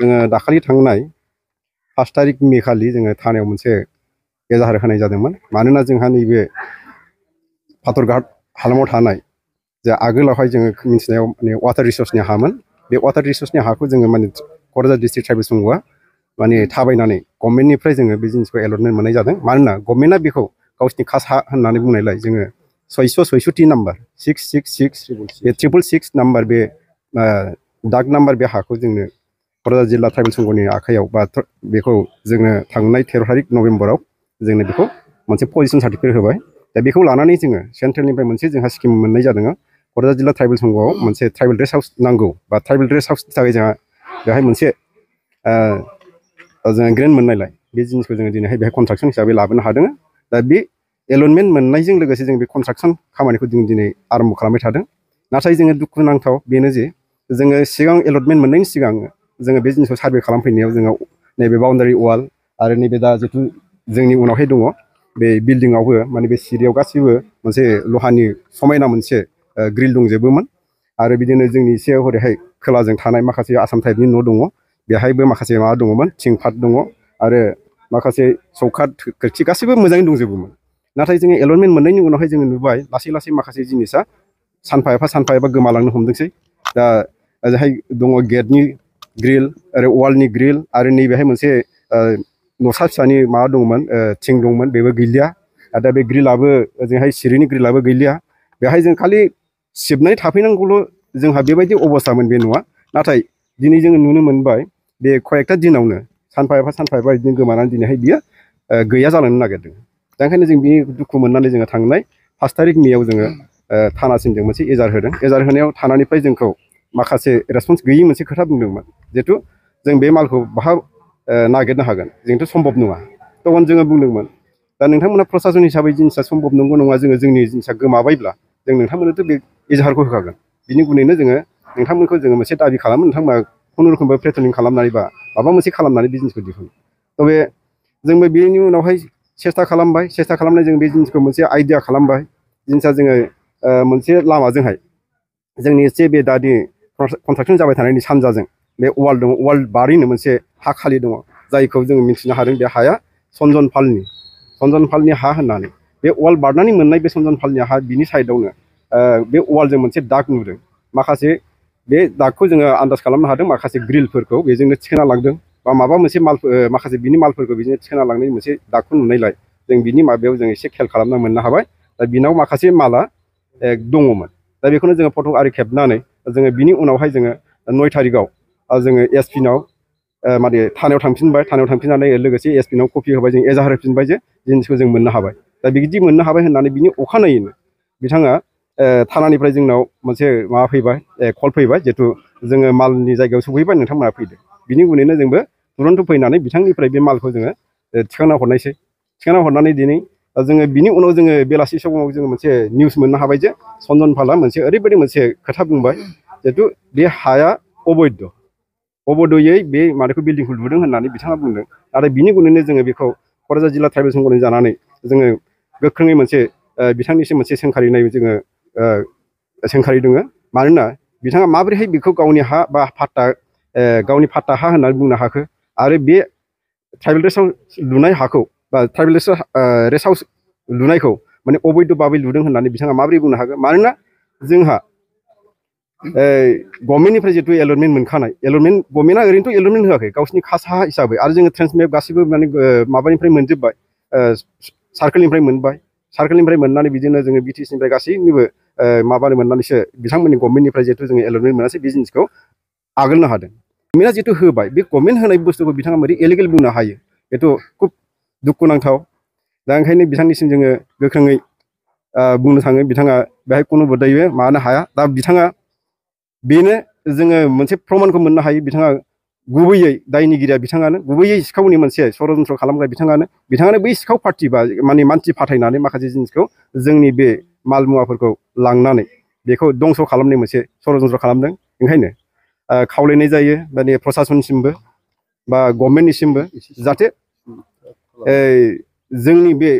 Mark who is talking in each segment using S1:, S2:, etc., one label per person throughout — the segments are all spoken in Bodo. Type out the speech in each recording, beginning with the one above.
S1: जोङो दाखालि थांनाय 5 तारिख मे खालि जोङो थानायाव मोनसे एजाहार होनाय जादोंमोन। मानोना जोंहा नैबे फाथरघाट हालामाव थानाय जे आगोलावहाय जोङो मिथिनायाव माने वाटार रिसोर्सनि हामोन। बे वाटार रिसोर्सनि हाखौ जोङो माने क'क्राझार डिस्ट्रिक्ट ट्राइबेल संघआ माने थाबायनानै गभर्नमेन्टनिफ्राय जोङो बे जिनिसखौ एलटमेन्ट मोननाय जादों। मानोना गभर्नमेन्टआ बेखौ गावसिनि खास हा होननानै बुंनायलाय जोङो 666 नाम्बार 666 बे 666 नाम्बार बे दाग नाम्बार बे हाखौ जोंनो क'क्राझार जिल्ला ट्राइबेल संघनि आखायाव बा बेखौ जोंनो थांनाय 13 तारिख नभेम्बराव जोंनो बेखौ मोनसे पजिशन सार्टिफिकेट होबाय। दा बेखौ लानानै जोङो सेन्ट्रेलनिफ्राय मोनसे जोंहा स्किम मोननाय जादों। क'क्राझार जिल्ला ट्राइबेल संघआव मोनसे ट्राइबेल रेस्ट हाउस नांगौ बा ट्राइबेल रेस्ट हाउसनि थाखाय जोंहा बेहाय मोनसे जोङो ग्रेन्ट मोननायलाय बे जिनिसखौ जोङो दिनैहाय बेहाय कन्स्ट्राक्सन हिसाबै लाबोनो हादों। दा बे एलटमेन्ट मोननायजों लोगोसे जों बे कन्स्ट्राक्सन खामानिखौ जों दिनै आरम्भ खालामबाय थादों। नाथाय जोङो दुखुनांथाव बेनो जे जोङो सिगां एलटमेन्ट मोननायनि सिगां जोङो बे जिनिसखौ सार्भे खालामफैनायाव जोङो नैबे बाउन्डारि वाल आरो नैबे दा जिथु जोंनि उनावहाय दङ बे बिल्डिङावबो माने बे सिरियाव गासैबो मोनसे लहानि समायना मोनसे ग्रिल दंजोबोमोन। आरो बिदिनो जोंनि एसे हरैहाय खोलाजों थानाय माखासे आसाम टाइपनि न' दङ। बेहायबो माखासे माबा दङमोन थिं पाट दङ आरो माखासे चौकाट खोरखि गासैबो मोजाङै दंजोबोमोन। नाथाय जोङो एलटमेन्ट मोननायनि उनावहाय जोङो नुबाय लासै लासै माखासे जिनिसा सानफा एफा गोमालांनो हमदोंसै। दा ओजोंहाय दङ गेटनि ग्रिल आरो वालनि ग्रिल आरो नैबेहाय मोनसे न'सा फिसानि माबा दंमोन थिं दंमोन बेबो गैलिया। दा बे ग्रिलाबो ओजोंहाय सिरिनि ग्रिलाबो गैलिया। बेहाय जों खालि सिबनानै थाफैनांगौल' जोंहा बेबायदि अबस्थामोन बे न'आ। नाथाय दिनै जोङो नुनो मोनबाय बे खयेकथा दिनावनो सानफा एफा बिदिनो गोमानानै दिनैहाय बियो गैया जालांनो नागिरदों। दा ओंखायनो जों बे दुखु मोननानै जोङो थांनाय 5 तारिख मेआव जोङो थानासिम जों मोनसे एजार होदों। एजार होनायाव थानानिफ्राय जोंखौ माखासे रेसपन्स गैयि मोनसे खोथा बुंदोंमोन। जिहेथु जों बे मालखौ बहा नागिरनो हागोन जोंथ' सम्भब नङा। तखन जोङो बुंदोंमोन दा नोंथांमोना प्रसासन हिसाबै जिनिसा सम्भब नंगौ नङा जोङो जोंनि जिनिसा गोमाबायब्ला जों नोंथांमोननोथ' बे एजाहारखौ होखागोन। बिनि गुनैनो जोङो नोंथांमोनखौ जोङो मोनसे दाबि खालामो नोंथांमोना खुनुरुखुमबो प्लेटनिं खालामनानै बा माबा मोनसे खालामनानै बे जिनिसखौ दिहुन। थ' बे जोंबो बेनि उनावहाय सेस्था खालामबाय। सेस्था खालामनाय जों बे जिनिसखौ मोनसे आइडिया खालामबाय। जिनिसा जोङो मोनसे लामाजोंहाय जोंनि एसे बे दानि कन्स्ट्राक्सन जाबाय थानायनि सानजाजों बे वाल दङ। वाल बारैनो मोनसे हा खालि दङ जायखौ जोङो मिथिनो हादों बे हाया सनजन पालनि हा होननानै। बे वाल बारनानै मोननाय बे सनजन पालनि हा बिनि साइडआवनो बे वालजों मोनसे दाग नुदों। माखासे बे दागखौ जोङो आन्दाज खालामनो हादों माखासे ग्रिलफोरखौ बेजोंनो थिखोना लांदों बा माबा मोनसे माखासे बिनि मालफोरखौ बिदिनो थिखोना लांनाय मोनसे दागखौ नुनायलाय जों बिनि माबायाव जों एसे खेल खालामना मोननो हाबाय। दा बिनाव माखासे माला दङमोन। दा बेखौनो जोङो फट' आरि खेबनानै जोङो बिनि उनावहाय जोङो 9 तारिखआव जोङो एसपिनाव माने थानायाव थांफिनबाय। थानायाव थांफिननानै लोगोसे एसपिनाव कपि होबाय। जों एजाहार होफिनबाय जे जिनिसखौ जों मोननो हाबाय। दा बिदि मोननो हाबाय होननानै बिनि अखानायैनो बिथाङा थानानिफ्राय जोंनाव मोनसे माबा फैबाय कल फैबाय जिहेथु जोङो मालनि जायगायाव सफैबाय नोंथांमोना फैदो। बिनि उनैनो जोंबो तुरन्त फैनानै बिथांनिफ्राय बे मालखौ जोङो थिखांना हरनायसै। थिखांना हरनानै दिनै जोङो बिनि उनाव जोङो बेलासि समाव जोङो मोनसे निउस मोननो हाबाय जे सनजन पालआ मोनसे ओरैबायदि मोनसे खोथा बुंबाय जिहेथु बे हाया अबैधयै बे माबाखौ बिल्डिंखौ लुदों होननानै बिथाङा बुंदों। नाथाय बिनि उनैनो जोङो बेखौ क'क्राझार जिल्ला ट्राइबेल संघनि जानानै जोङो गोख्रोङै मोनसे बिथांनिसिम मोनसे सोंखारिनाय जोङो सोंखारिदों। मानोना बिथाङा माबोरैहाय बेखौ गावनि हा बा गावनि फाट्टा हा होननानै बुंनो हाखो आरो बे ट्राइबेल रेस्ट हाउस लुनाय हाखौ बा ट्राइबेल रेस्ट हाउस लुनायखौ माने अबैध भाबै लुदों होननानै बिथाङा माबोरै बुंनो हागोन। मानोना जोंहा गभर्नमेन्टनिफ्राय जिथु एलटमेन्ट मोनखानाय गभर्नमेन्टआ ओरैनोथ' एलटमेन्ट होआखै गावसिनि खास हा हिसाबै। आरो जोङो ट्रेन्समेप गासैबो माने माबानिफ्राय मोनजोब्बाय सार्कोलनिफ्राय मोनबाय। सार्कोलनिफ्राय मोननानै बिदिनो जोङो बिटिसिनिफ्राय गासैनिबो माबानो मोननानैसो बिथांमोननि गभर्नमेन्टनिफ्राय जिहेतु जोङो एलटमेन्ट मोनासै बे जिनिसखौ आगोलनो हादों। गभर्नमेन्टआ जिहेतु होबाय बे गभर्नमेन्ट होनाय बुस्थुखौ बिथाङा बोरै इलिगेल बुंनो हायो बेथ' खुब दुखुनांथाव। दा ओंखायनो बिथांनिसिम जोङो गोख्रोङै बुंनो थाङो बिथाङा बेहाय खुनु बदयै माबानो हाया। दा बिथाङा बेनो जोङो मोनसे प्रमानखौ मोननो हायो बिथाङा गुबैयै दायनिगिरिया बिथाङानो गुबैयै सिखावनि मोनसे षड़यन्त्र खालामग्रा बिथाङानो बै सिखाव पार्टि बा माने मानसि फाथायनानै माखासे जिनिसखौ जोंनि बे माल मुवाफोरखौ लांनानै बेखौ दंस' खालामनाय मोनसे षड़यन्त्र खालामदों। ओंखायनो खावलायनाय जायो माने प्रसासनसिमबो बा गभर्नमेन्टनिसिमबो जाहाथे जोंनि बे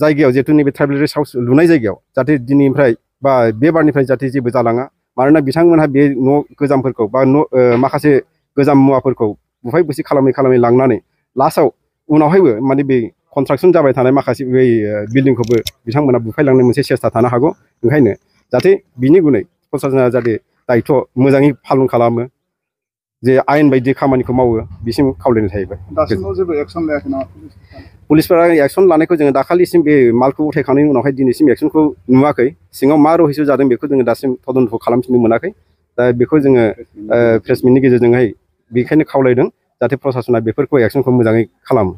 S1: जायगायाव जिहेतु नैबे ट्राइबेल रेस्ट हाउस लुनाय जायगायाव जाहाथे दिनैनिफ्राय बा बे बारनिफ्राय जाहाथे जेबो जालाङा। मानोना बिथांमोनहा बे न' गोजामफोरखौ बा न' माखासे गोजाम मुवाफोरखौ बुफाय बुसि खालामै लांनानै लास्टआव उनावहायबो माने बे कनस्ट्राक्सन जाबाय थानाय माखासे बै बिल्डिंखौबो बिथांमोना बुफायलांनो मोनसे सेस्था थानो हागौ ओंखायनो जाहाथे बिनि गुनै प्रसासना जाहाथे दायित्व मोजाङै पालन खालामो जे आयेन बायदि खामानिखौ मावो बिसिम खावलायनाय थाहैबाय
S2: दासिमाव जेबो एक्सन लायाखै नामा
S1: पुलिसफोरा एक्सन लानायखौ जोङो दाखालिसिम बे मालखौ उथायखांनायनि उनावहाय दिनैसिम एक्सनखौ नुवाखै सिङाव मा रहस्य जादों बेखौ जोङो दासिम तदन्त खालामफिननो मोनाखै दा बेखौ जोङो प्रेस मिटनि गेजेरजोंहाय बेखायनो खावलायदों जाहाथे प्रसासना बेफोरखौ एक्सनखौ मोजाङै खालामो